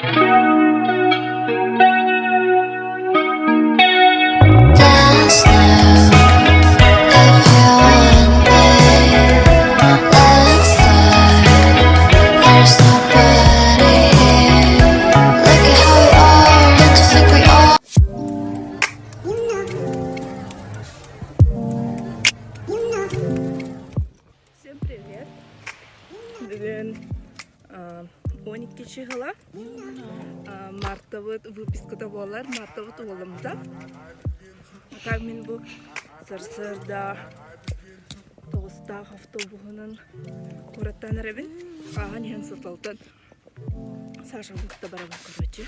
Dance now if you want me. Let's start. There's nobody here. Look at how we are. Don't you think we are? Всем привет! Бүгүн 12 чыһыла мартабыт выписката буолар, мартабыт уолумта. Так мин бу сарсыарда тоҕустаах автобуһунан куораттаан эрэбин. Ааһан иһэн сыталтан Саша кытта барабын короче.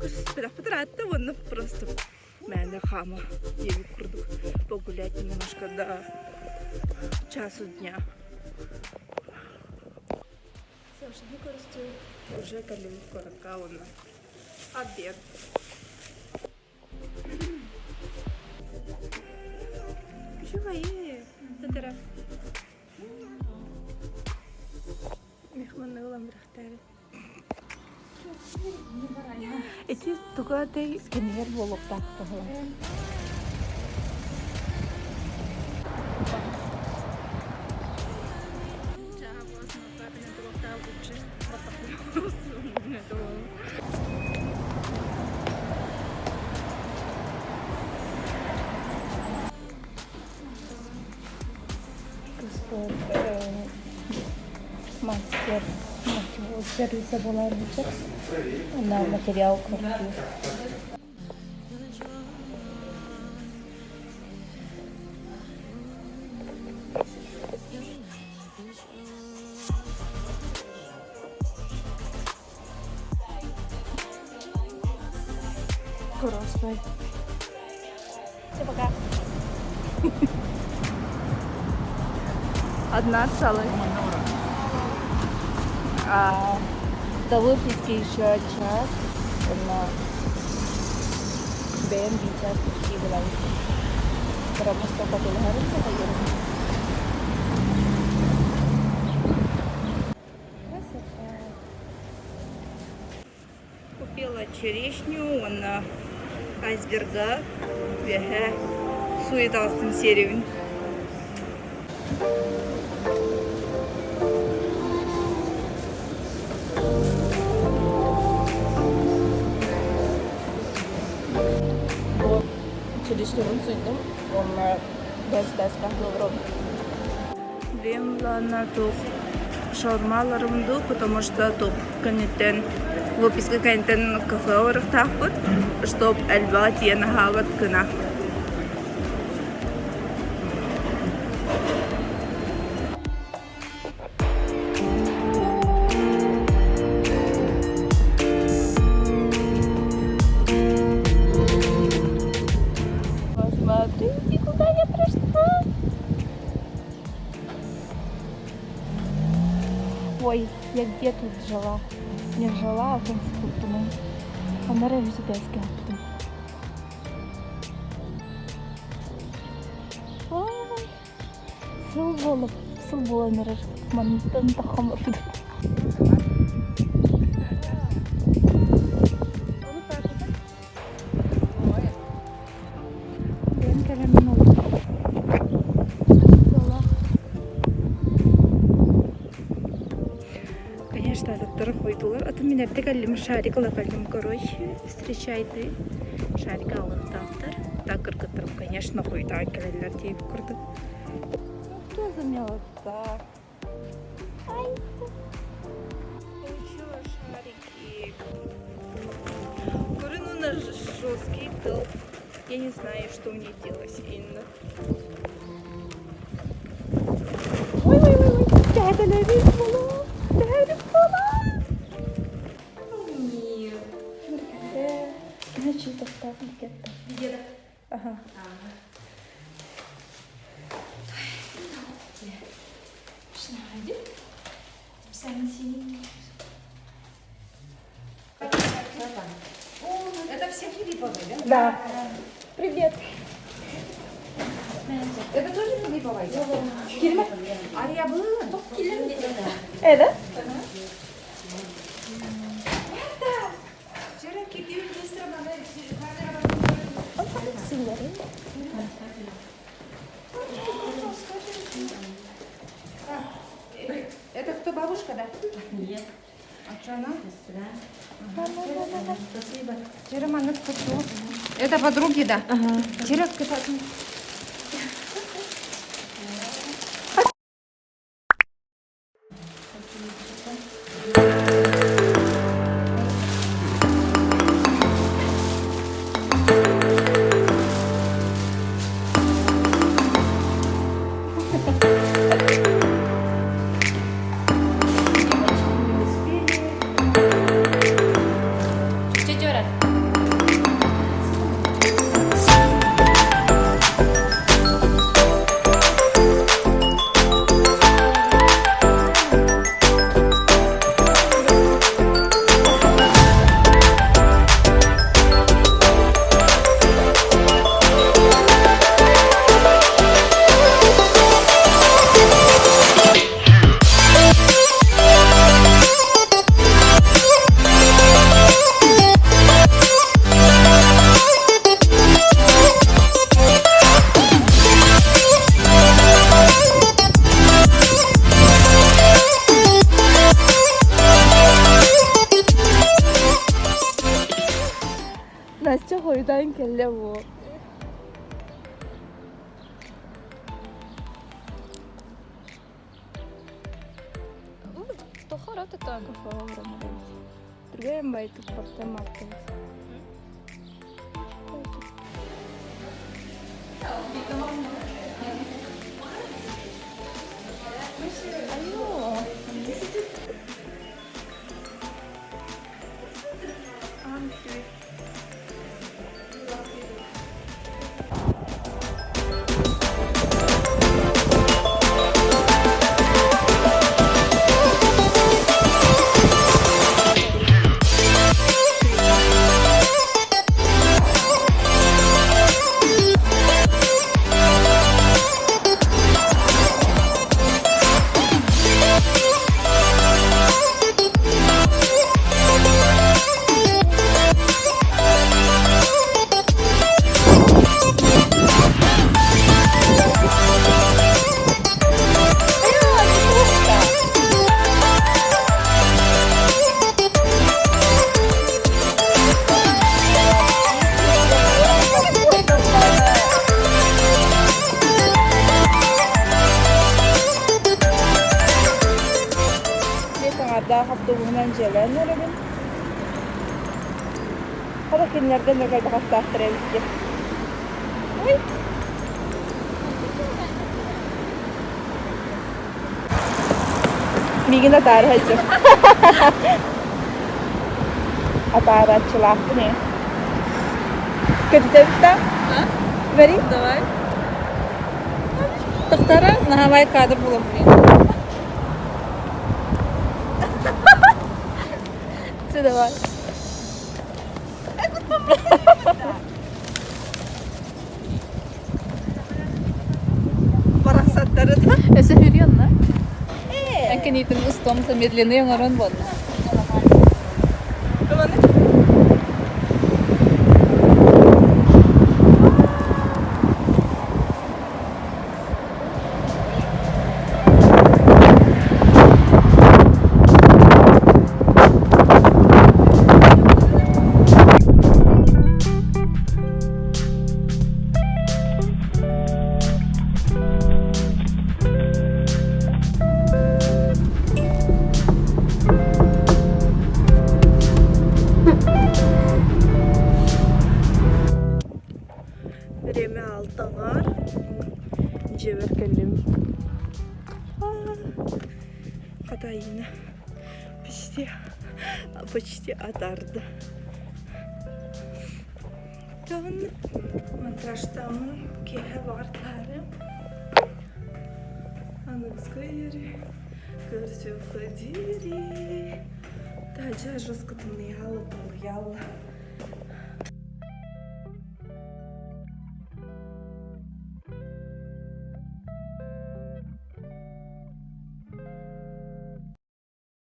Көрүспэтэхпит ыраатта уонна просто мээнэ хаама диэбит курдук погулять немножко до часу дня. Сашаны көрүстүм, уже кэллибит куоракка уонна обед. Үчүгэй, тэтэрэ. Мехманны ылан бырахтаары. Ити туга дэй кэнигэр буолуохтаах туһула. Мастер сервиса буолар эбитэ на материал квартир. Кроссвей. Все, пока. Одна осталась. А до выписки еще час. На бэйэм биир чаас икки гынабыт. Кыраммыт сокатылаһарын тоҕойорум. Красота. Купила черешню уонна айсберга үөһэ суеталастым серебин. Черешнябын суйдум уонна бэс-бэс олорон. Бэйэм былаанна туох шаурмаларым дуу, потому что туох кэнниттэн выписка кэнниттэн кафе барыахтаахпыт, чтоб элбэҕи тиийэн аһаабат гына. Посмотрите, куда я пришла! Ой, я где тут жила? Не жила, а конструктумун. Оннор эбиситээскэ аппытым. Ой, сыл буолуп, сыл буолан эрэр. Мантан таххам ордук. Бэйэм кэлэммин олус Суолаах. Конечно, аттары хойдулар. Атын мин эрдэ кэллим, шарик ыла кэллим, короче, встречайте. Шарик алыктаахтар. Так кыргыттарым, конечно, хойутаан кэлэллэр диэбит курдук. Что за мелота? Ай, Получила шарики. Говорю, ну на жесткий тыл. Я не знаю, что мне делать именно. Ой, ой, ой, ой, тэһэтэлэрим буолуо, тэһэрим буолуо. Нет. Значит, тоқтап кетті. Где-то. Ага. Это все Филипповы, да? Да. Привет. Это тоже Филипповой? Кирме? А я была? Это? Это кто, бабушка, да? Нет. А что она? Сестра. Спасибо. Это подруги, да? Ага. Настя хойутаан кэллэ буо. Түргэн байтык баттан маттыбыт. Саҥардаах автобуһунан дьиэлээн эрэбин. Хата кинилэргэ нөргөйбөхастаахтар эбит диэн. Ой! Миигин атаара сылдьар. Атаарааччылаахпын ээ. Көтүтэбит да? Бери? Давай. Тохтара, наһаабай кадр булам Все, давай. Барахсаттары да. Өсө хүрүөн на. Энкенитин устом замедленный оҥорон буолла. Время алтаҕар дьиэбэр кэллим. Хатайына почти почти атаарда. Тон монтажтаммын киэһэ баҕартаары аныгыскы иэри көрсүөххэ диэри. Таһырдьа жестко тымныйаалла тымныйаалла.